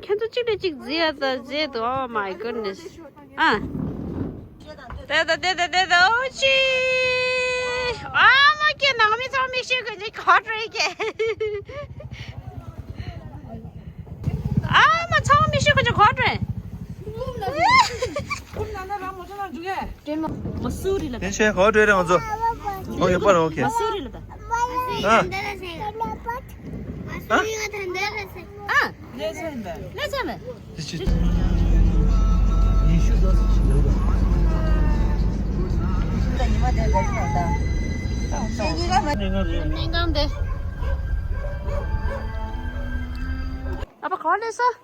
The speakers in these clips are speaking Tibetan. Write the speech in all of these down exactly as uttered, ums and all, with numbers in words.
ཁྱེད་ཚོ་གཅིག་ལས་གཅིག་བརྗེད་ཡ་ད་བརྗེད་འདུག Oh my goodness. ཨ། དེ་ད་དེ་ད་དེ་ད་ཨོ་ཅི། ཨ་མ་ཁྱེད་ནང་མི་ཚང་མི་ཤེས་གི་ཅིག་ག་རེ་ཡིན་གི། ཨ་མ་ཚང་མི་ཤེས་གི་ཅིག་ག་རེ། མ་སུ་རི་ལ་ད། དེ་ཆེ་ག་རེ་རེད་ང་ཚོ། ཨོ་ཡོད་པ་རེད། ཨོ་ཁེ། མ་སུ་རི་ལ་ད། ཨ། ཨ། ལས་བྱེད་མེད། སྨན་ཁང་དེ། ཨ་ཕ་ག་པར་སླེབས་སོང་།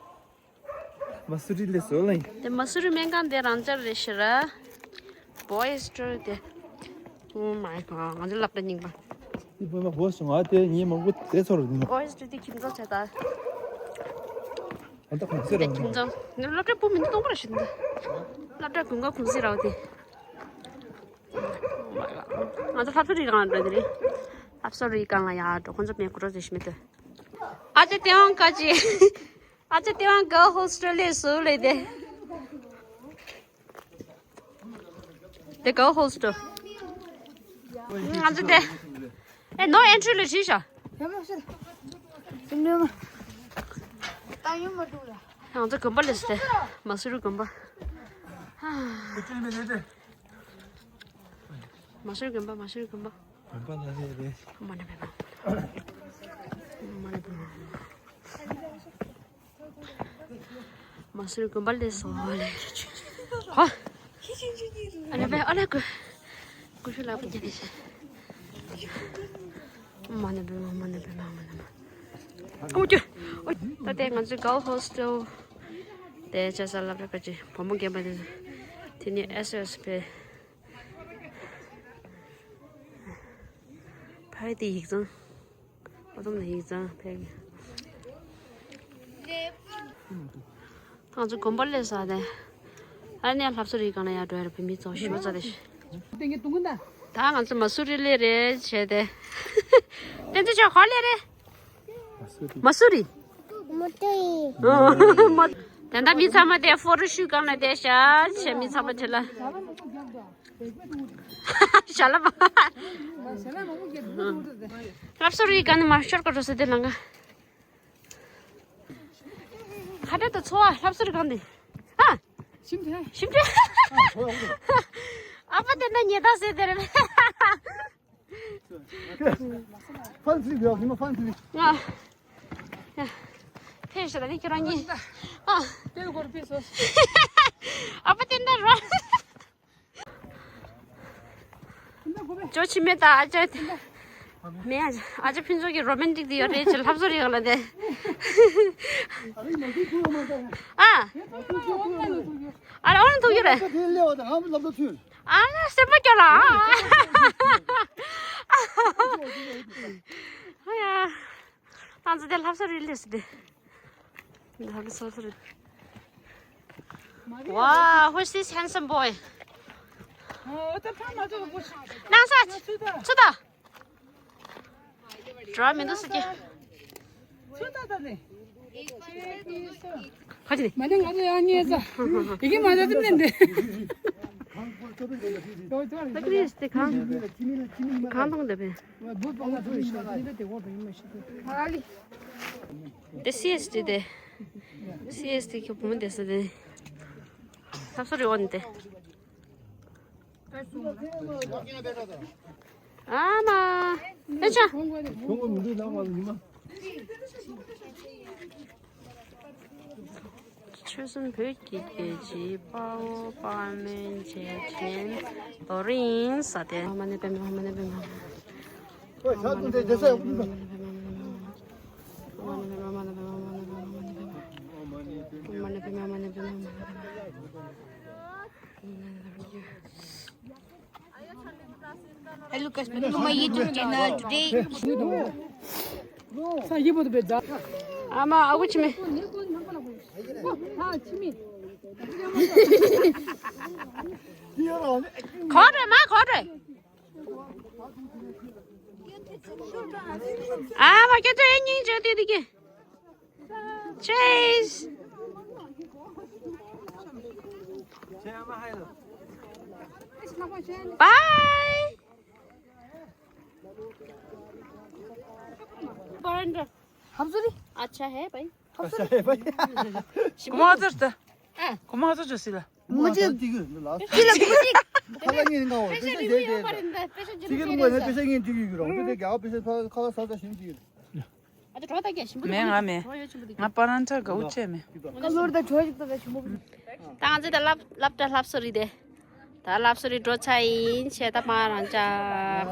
མ་སུ་རི་སླེབས་སོང་ལ་ཡིན། དེ་མ་སུ་རི་སྨན་ཁང་དེ་རང་འཇགས་རེད་ཤི་ར། Boys store དེ། Oh my god ང་ཚོ་སློབ་གྲྭ་རྙིང་པ། འདི་བོད་མ་བོད་སོང་ང་དེ་ཉིན་མང་པོ་དེ་ཚོར་ནི། Boys store དེ་ཁྱིམ་ཚང་བྱས་ད། ཨ་ད་གུང་སེང་ར། ཁྱིམ་ཚང་ནི་སློབ་གྲྭ་བུ་མི་འདུག་སྟོང་པ་ར་ཤི་འདུག་སློབ་གྲྭ་དགུན་ཁ་གུང་སེང་ར་བ་དེ། Oh my god ང་ཚོ་སློབ་གསོ་རིག་ཁང་འགྲོ་དེ་རེད། སློབ་གསོ་རིག་ཁང་ལ་ཡར་འགྲོ་ཁོང་ཚོ་མེད་ཀུ་རོ་ཟེར་ཤི་མི་འདུག་ཨ་ཅེ་དེ་བང་ཀ་ཅི། ཨ་ཅེ་དེ་བང་ག་ཧོ་སི་ཊེལ་ལས་སུ་ལས་དེ། དེ་ག་ཧོ་སི་ཊེལ། ང་ཚོ་དེ། ཨེ་no entry ལ་བྲིས་ཤག་ང་ཚོ་དགོན་པ་ལས་སུ་དེ། མ་སུ་རི་དགོན་པ། མ་སུ་རི་དགོན་པ་མ་སུ་རི་དགོན་པ། དགོན་པ་ལ་ལས་རེད། མ་ནི་པེ་མ། མ་སུ་རི་དགོན་པ་ལས་སོ་ལས། ཧོ། ཨ་ལེ་པེ་ཨ་ལེ་ཀུ། ཀུ་ཤུ་ལ་པུ་རྒྱ་ལས་ཤེ། མ་ནི་པེ་མ་མ་ནི་པེ་མ་མ་ནི་མ། ཨོ་ཀྱེ། ཨོ། ད་ལྟའི་ང་ཚོའི་གལ་ཧོ་སི་ཊེལ། དེ་ཆ་ས་ལབ་ར་ཀ་ཅི་བུ་མོ་རྒན་པ་དེ། དེ་ནི་ཨེས་ཨེས་པེ། ཕ་ཡི་དེ་ཡིག་ཚང་། ཨོ་ཙམ་ནས་ཡིག་ཚང་ཕེབས། ང་ཚོ་དགོན་པ་སླེབས་ས་དེ། ཨ་ནི་སློབ་གསོ་རིག་ཁང་ལ་ཡར་འགྲོ་ཡ་ར་བོད་མི་ཚོ་ཞི་བ་ཚ་དེ། ད་ང་ཚོ་མ་སུ་རི་སླེབས་རེད་བྱས་ཏེ། བསྟན་འཛིན་ཆོས་ག་པར་སླེབས་རེད། མ་སུ་རི། མ་སུ་རི། མ། དེ་འདྲ་མི་ཚང་མ་དེ་ཕོ་ཊོ་ཤུ་ཊི་སྒང་ལ་བསྡད་ཤག་བྱས་མི་ཚང་མ་དེ་ལ། ཞལ་ལག་པ། སློབ་གསོ་རིག་ཁང་ནས་མར་ཤོར་ཀ་འགྲོ་ས་དེ་ལ་ང་། ཁ་བྲལ་དུ་འཚོ་བ་སློབ་གསོ་རིག་ཁང་ནས། ཨ། ཞིམ་ཐལ། ཞིམ་ཐལ། ཨ་ཕ་དེ་འདྲ་ཉེས་དག་ཟེར་དེ་རེད། ཕན་ཚུན་ཡོད་ཉི་མ་ཕན་ཚུན། ང་། ཕེབས་ཤོག་ད་ནི་ཁྱེད་རང་གཉིས། ཨ། དེ་སྐོར་ཕེབས་སོ། ཨ་ཕ་དེ་འདྲ་རོ། ཇོ་ཆི་མེད་ད་ཨ་ཅག་དེ། མེད་ཨ་ཅག་ཨ་ཅག་ཕུན་ཚོགས་ཀྱི་རོ་མན་ཊིག་དེ་ཡོད་རེད་ཅེས་ལྷབ་བཟོ་རེད་ག་ལ་དེ། ཨ། ཨ་ར་ཨོ་ན་ཐུག་ཡོད་རེད། ཨ་ན་སེམས་པ་སྐྱོ་ལ། ཨ་ཡ། ང་ཚོ་དེ་ལྷ་ས་རི་ལས་སུ་དེ། ལྷ་ས་རི། Wow, who's this handsome boy? ནང་ས་ཚུ་ད། འགྲོ་མི་འདུག་ས་ཀྱི། ཚུ་ད་ད་ལེ། ཁ་ཅི་ནི། མ་ནི་ང་ཚོ་ཡང་ཉེ་ས། ཡི་གེ་མ་ཟ་ཙམ་ནས་འདི། ད་ཀི་རིས་དེ་གང་། གང་དང་འདི་བས། དེ་སི་ཨེས་ཊི་དེ། སི་ཨེས་ཊི་གི་བུ་མོ་དེ་ས་དེ། ལྷ་ས་རི་འོན་དེ། ཨ་མ། ཨེ་ཆ། ཆོལ་གསུམ་བོད་ཀྱི་རྒྱལ་གཅེས་དཔའ་བོ་དཔའ་མོའི་རྗེས་དྲན་རྡོ་རིང་ས་དེ། ཨ་མ་ནི་པེ་མ་ཨ་མ་ནི་པེ་མ། Hello guys, welcome to my YouTube channel today. ས་ཡི་པོ་དུ་བེ་ཛ། ཨ་མ་ཨ་ཁུ་ཆི་མེ། གོ་རེ་མ་གོ་རེ། ཨ་མ་ཁྱོད་ཚོ་ཨེ་སྙིང་རྗེ་དེ་དེ་གི། Cheers. Bye. Baranda. हम सॉरी। अच्छा है भाई। अच्छा है भाई। कुमार तो था। कुमार तो जसीला। मुझे मुझे खला नि गाओ। पेशा जिम्मी हो बारिंदा, पेशा जिम्मी हो बारिंदा। पेशा नि दिगु रौ। ते गाओ पेशा खला सा सा सिम दिगु। ཨ་ད་གྲོགས་ད་རྒྱ་ཞིམ་པོ་མེད། ང་མེད། ང་པ་རང་ཁྲ་དགའ་བོ་བྱས་མེད། ཀ་ལོར་ད་གྲོགས་ཅིག་ད་ད་ཞིམ་པོ། ད་ང་ཚོ་ད་སླབ་སླབ་གྲྭ་སློབ་གསོ་རིག་དེ། ད་སློབ་གསོ་རིག་འགྲོ་ཚར་ཡིན་བྱས། ད་མ་རང་ཅག་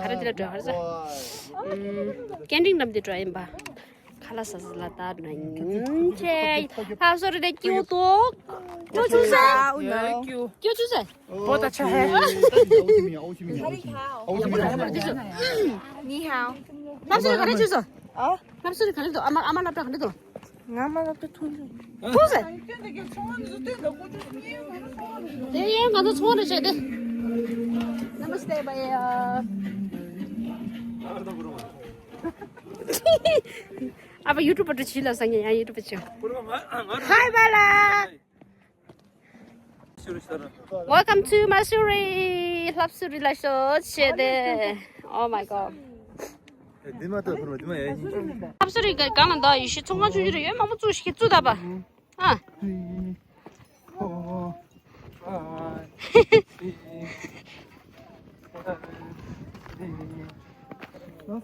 ག་རེ་འདི་ལ་འགྲོ་ཧར་ས། ཨུམ། སྐད་འཕྲིན་འགྲམ་དེ་འགྲོ་ཡིན་པ། ཁ་ལག་ཟ་ཟ་ལ་ད་འགྲོ་ཡིན་བྱས། སློབ་གསོ་རིག་དེ་སྐྱིད་པོ་འདུག་སྐྱིད་པོ་བྱུང་ས། སྐྱིད་པོ་བྱུང་ས། 我的菜。 你好。 སློབ་གསོ་རིག་ག་རེ་བྱས་སོང་། ཨ། སློབ་གསོ་རིག་ག་རེ་འདུག་ཨ་མ་ཨ་མ་སློབ་གྲྭ་ག་རེ་འདུག་ང་ཨ་མ་སློབ་གྲྭ་ཐུག་འདུག་ཐུག་ཟེར། དེ་ཡང་ང་ཚོ་ཚོང་རེ་བྱས་ཏེ། नमस्ते भैया। ཨ་ཕ་ཡུ་ཊུབ་པར་བྱིས་ལ་སང་ཉིན་ཡང་ཡུ་ཊུབ་པར་བྱིས། Hi bala. Welcome to Mussoorie. སློབ་གསོ་རིག་ལ་ཤོག་བྱས་ཏེ། Oh my god. འདི་མ་གཏོགས་ཁུར་བ་འདི་མ་ཡ་ཡིན། སློབ་གསོ་རིག་ག་གང་ལ་འདུག་ཡེ་ཤུ་ཚོང་ཁང་ཆུང་ཆུང་རེ་ཡོད་མང་པོ་བཙུགས་ཤིག་བཙུགས་ད་པ། ཨ།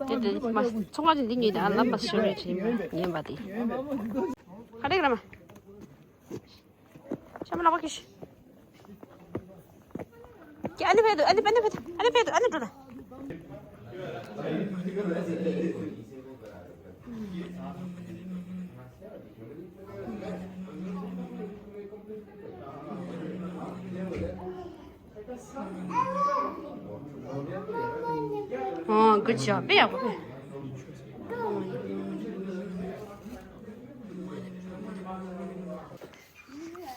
དེ་དེ་མ་ཚོང་ཁང་དེ་འདི་ཉིད་དང་ལམ་པ་ཤོར་རེ་བྱེད་ཉན་པ་དེ། ཧ་ལེ་ར་མ། ཤ་མ་ལག་པ་ཁྱེར་ཤོག་ཀྱེ། ཨ་ནི་ཕེབས་འདུག་ཨ་ནི་ཨ་ནི་ཕེབས་འདུག་ཨ་ནི་ཕེབས་འདུག་ཨ་ནི་འགྲོ་ད། Oh, good job. དཔེ་ཡག་པོ།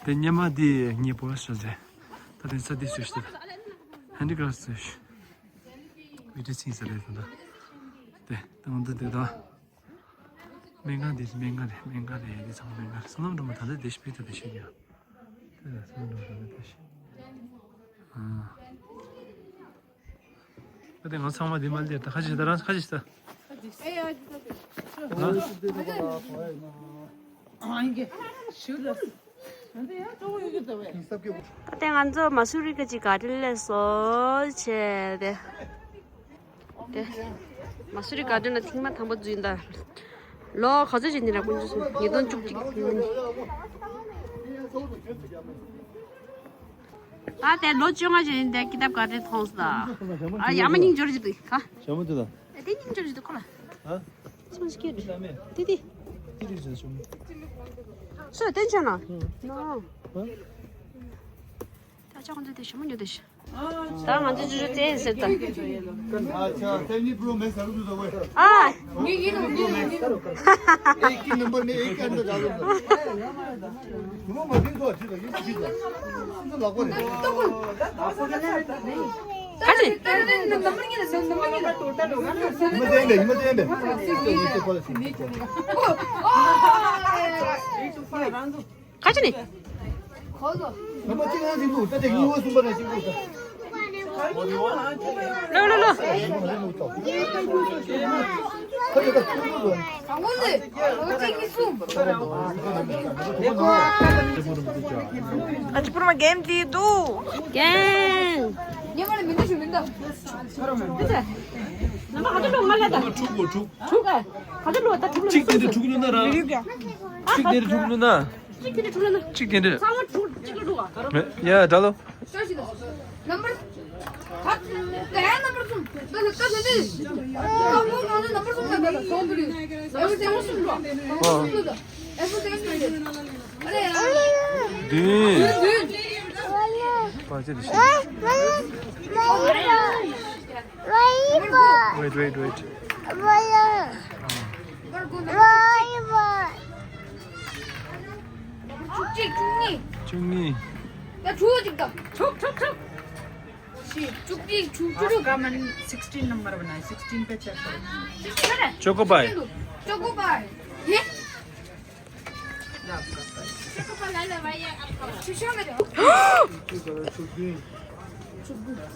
དེ་ཉི་མ་དེ་ངའི་པོ་ཤོ་ཟེ། ད་དེ་ས་དེ་སུ་ཤི་ད། ཧན་ཌི་ཀ་རབ་སུ་ཤི། བི་ཏི་སི་ས་རེད་ད། དེ་ད་འོན་ཏེ་དེ་ད། སྨན་ཁང་དེ་སྨན་ཁང་རེད། སྨན་ཁང་རེད། དེ་ཚང་མ་སྨན་ཁང་རེད། སོ་ནམ་སྒྲོལ་མ་ད་ལྟ་དེ་ཤི་པི་ད་དེ་ཤི་ཡ། དེ་ལ་སོ་ནམ་སྒྲོལ་མ་ད་ལྟ་དེ་ཤི། ཨ། ད་དེ་ང་ཚང་མ་དེ་མ་ལྟས་ད་ཁ་ཅིག་ད་རང་ཁ་ཅིག་ད། ད་དེ་ང་ཚོ་མ་སུ་རི་ཀ་ཅིག་ག་ཏི་ལས་སོ་བྱས་ཏེ། དེ་མ་སུ་རི་ག་ཏི་ལ་ཐེངས་མ་དང་པོ་འཛུལ་ཡིན་ད། ལོ་ག་ཚོད་ཅིག་ཡིན་ར་དཀོན་མཆོག་གསུམ། ཉིས་སྟོང་བཅུ་གཅིག་ཡིན། ད་དེ་ལོ་བཅོ་ལྔ་ཅིག་ཡིན་ཏེ་ཀི་ཏབ་ག་ཏི་མཐོང་སོང་ད། ཨ་ཡ་མ་སྙིང་རྗེ་རུ་ཅིག་འདུག་ག་ཞྭ་མོ་དེ་ལ། ཨ་དེ་སྙིང་རྗེ་རུ་ཅིག་འདུག་ཁོ་ལ། ཧ། ཅི་མ་ཞིག་སྐྱེས་འདུག་དེ་དེ། ཅི་རེད་ཟེར་ཞྭ་མོ། སུ་བསྟན་ཆོག་ན། ནོ། ཧ། ད་ཅག་ཁོང་ཚོས་དེ་ཞྭ་མོ་ཉོ་དེ་ཤི། ད་ང་ཚོས་ཅི་ཅི་བཙན་ཟེར་ད། अच्छा, सेवेंटी प्रो मैक्स जरूर दो भाई। ཨ། एक ही नंबर, एक ही नंबर। एक ही नंबर में एक के अंदर डालो। ཁ་ཅིག हिम्मत देंगे, हिम्मत देंगे। ཁ་ཅིག་ནི། नंबर तीन है, सिंधु, तो देखिए, वो सुपर है, सिंधु। ལོ་ལོ་ལོ། ཨ་ཅི་པུར་མ་གེམ་དེ་འདུག་གེམ། ཉེ་མ་ལ་མི་འདུག་ཞུ་མི་འདུག་ནམ་ཧ་ཏུ་ལོ་མ་ལ་ད། ཕྲུག་གོ་ཕྲུག་ཕྲུག་ཨ། ཧ་ཏུ་ལོ་ད་ཕྲུག་ལ་གཅིག་དེ་འདྲ་ཕྲུག་ལོ་ན་ར། གཅིག་དེ་འདྲ་ཕྲུག་ལོ་ན། གཅིག་དེ་འདྲ་ཕྲུག་ལོ་ན། གཅིག་དེ་འདྲ། ཚང་མ་ཕྲུག་གཅིག་ལ་འགྲོ་ག་ཡ་ད་ལོ། ཤོག་ཤིག་ད། ནམ་བར། ད་ད་ཡ་ནམ་བར་གསུམ། ད་ད་ད་ད། ད་མོ་མོ་ནམ་བར་གསུམ་ད་ད་ད་ད་ད། ནམ་བར་ཟེར་བ་གསུམ་འགྲོ། ནམ་བར་གསུམ་འགྲོ་ད། ཨེ་ཕོ་ཟེར་བ་གསུམ་འགྲོ། ཨ་རེ་ཡ། བདུན། བདུན། པ་ཅི་རེད་ཤི། Wait, wait, wait. བཅུ་གཅིག་བཅུ་གཉིས། བཅུ་གཉིས། ད་དྲུག་ཅིག་དང་། དྲུག་དྲུག་དྲུག་བཞི། བཅུ་གཅིག་བཅུ་དྲུག་ཀ་མན་sixteen number बनाए, sixteen पे check करो। Choco pie. Choco pie. ये? ད་ག་ཚོད་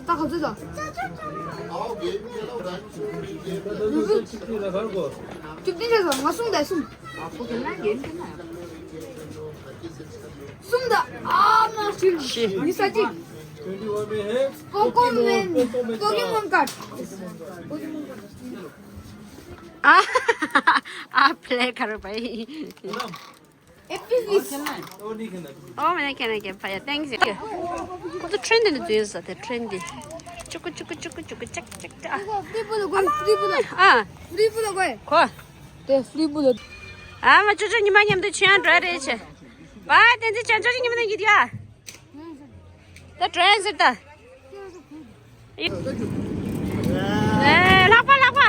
དང་། བཅུ་བདུན་ཆགས་སོང་། ང་གསུམ་དང་གསུམ། གསུམ་དང་། ཨ་མ་ཤི། ཤི། ཉི་ཤུ་རྩ་གཅིག། པོ་ཀོ་མོན། པོ་ཀེ་མོན་ཀཱརཌ། ཨ། ཨ་པླེ་ཁར་བའི། ཨོ་མ་ནེ་ཁེ་ན་ཁེ་ཕ་ཡ་ཐེངས་ཡུ། ཁོ་ཚོ་ཁྲེན་འདི་ནས་འཛུལ་ས་དེ་ཁྲེན་འདི། ཅུ་ཀུ་ཅུ་ཀུ་ཅུ་ཀུ་ཅུ་ཀུ་ཅག་ཅག་ཅག། ཨ། ཧྥི་རི་པུ་ལ་གོ་ཧྥི་རི་པུ་ལ། ཨ། ཧྥི་རི་པུ་ལ་གོ་ཧེ། ཁོ། དེ་ཧྥི་རི་པུ་ལ། ཨ་མ་ཅོ་ཅོ་ཉི་མ་མཉམ་དུ་ཆོས་འགྲོ་རེད་ཆེ། བ་དེ་ཚེ་ཅོ་ཅོ་ཉི་མ་ནང་གི་དེ་ཡ། ད་ཊེན་ཟེར་ད། ཨེ། ལག་པ་ལག་པ།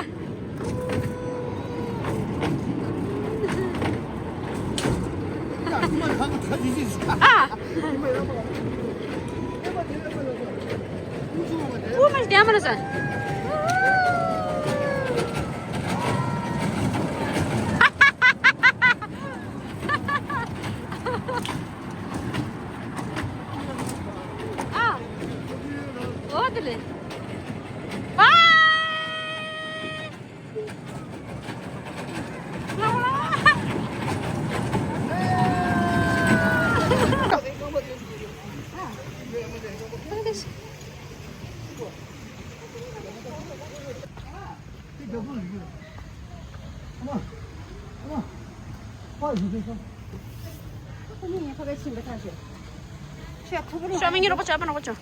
ཨ། ཨུ་མ་ཞིག་དེ་མ་རེད་ས། ཨ། འོ་དེ་རེད། བཱའི། ཤོག་མིན་གྱི་རོགས་པ་བྱས་པ་ནོར་བ་བྱུང་།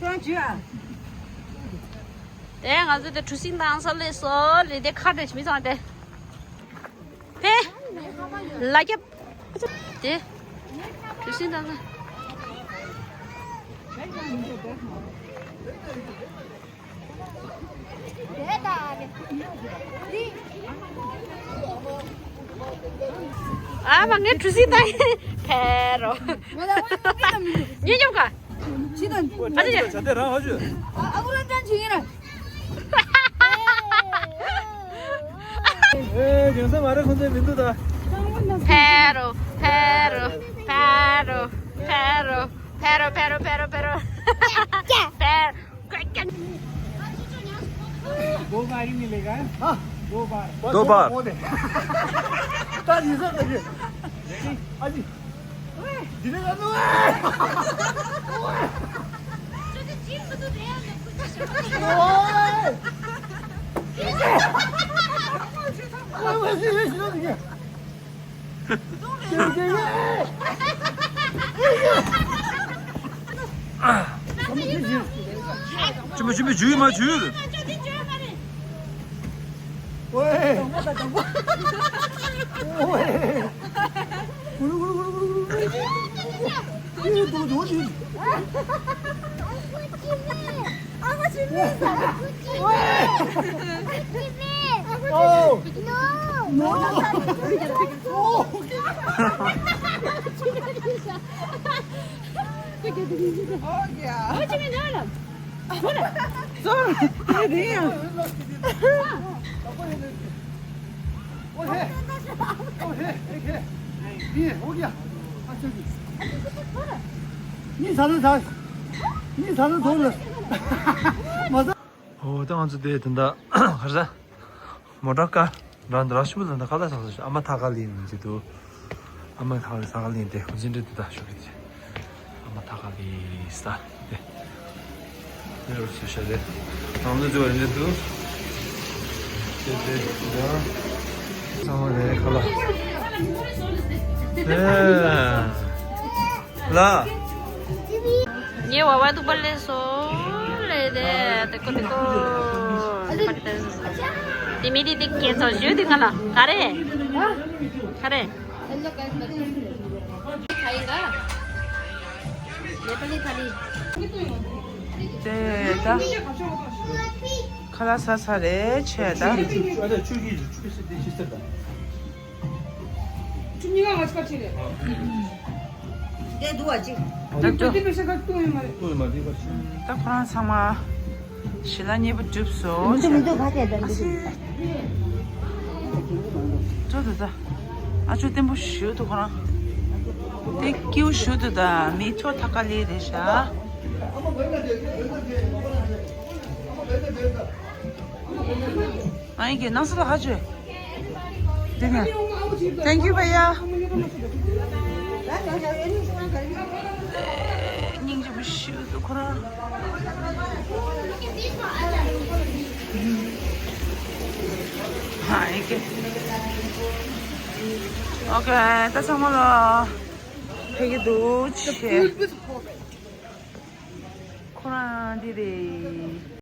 དེ་ང་ཚོ་དེ་གྲུ་གཟིངས་བཏང་ས་སླེབས་སོང་། ལས་དེ་ཁ་བྲལ་མི་ཚང་དེ། ཕེ། ལ་རྒྱབ། དེ། གྲུ་གཟིངས་བཏང་ས། ཨ་མ་ངས་གྲུ་གཟིངས་བཏང་། ཕེ་རོ། ཉེ་རྒྱབ་ག་ཅི་དང་། ཨ་ཅེ། ཅེ། ད་དེ་རང་ཧ་ཞུ། ཨ་ཁུ་རང་ཅང་ཅི་ཡིན་ར། ཨེ། ཡོང་ས་མ་རེད། ཁོང་ཚོའི་མི་འདུག་ད། ཕེ་རོ། ཕེ་རོ། ཕེ་རོ། ཕེ་རོ། ཕེ་རོ། ཕེ་རོ། ཕེ་རོ། ཕེ་རོ། ཕེ། दो बार ही मिलेगा। हाँ। दो बार। दो बार। बहुत है। ताजी सर, ताजी। अजी। दिने का तो है। ओए। ओए, ओए, ओए, ओए। ཅི་མ་ཅི་མ་ཇུས་མ་ཇུས། ཨོའེ། ཨོའེ། ཨོའེ། Oh, no. No. Oh. Oh, yeah. Sorry. ཨོ་ཧེ། ཨོ་ཧེ། ཧེ་ཧེ། ཡེ། ཨོ་ཡ། ཨ་ཅག་གི། ཉིན་ཟ་ནི་ཟ། ཉིན་ཟ་ནི་ཟ་ལ། མ་ཟ། ཨོ་ད་ང་ཚོ་དེ་དེ་འདྲ་ག་རེ་ཟ། མོ་ཊ་ཀ་རང་འདྲ་ཞིག་ལ་འདྲ་ཁ་ལ་ཟ་ཟ། ཨ་མ་ཐ་ཀ་ལི་ནི་ཅི་འདུག་ཨ་མ་ཐ་ཀ་ལི་ས་ཀ་ལི་དེ་ཁོ་ཚོ་འདྲ་དེ་ད་ཤོག་གི་དེ། ཨ་མ་ཐ་ཀ་ལི་ས་དེ། ཨེ་རོ་སུ་ཤ་རེད། ཨ་མ་ཚོ་འདི་འདུག་དེ་དེ་ཡང་ཚང་མ་རེད་ཁ་ལག་ཨེ་ལ། ངའི་བ་བ་ཐུག་པ་ལས་སོ་ལས་དེ་དེ་ཀོ་དེ་ཀོ་དེ་མི་དེ་དེ་ཁྱེད་ཚོ་ཞུ་དེ་ང་ལ་ག་རེ་ག་རེ། དེ་ད་ཁ་ལག་ཟ་ཚར་རེད་བྱས་ད། ད་ཁོ་རང་ཚང་མ་ཞི་ལ་མཉེས་པོ་གྲུབ་སོང་། མི་འདུག་མི་འདུག་ཕ་སྐད་དང་འདི། ཨ་ཙི། ཅོ་དུ་ད། ཨ་ཅོ་བརྟན་པོ་ཞུ་དུ་ཁོ་རང་། དེ་ཀིའུ་ཞུ་དུ་ད་མི་ཚོ་ཐ་ཀ་ལི་རེད་ཤག་ཨ་ཡིན་གྱི་ནང་སུ་ལ་ཧ་ཅོས། དེ་ནས། Thank you, བྷ་ཡ། སྙིང་རྗེ་པོ་ཞིག་འདུག་ཁོ་རང་། ཧ་ཡིན་གྱི། ཨོ་ཀེ། ད་ཚང་མ་ལ་ཕེབས་ཀྱི་འདུག་ཆེ། ཁོ་རང་འདི་རེད།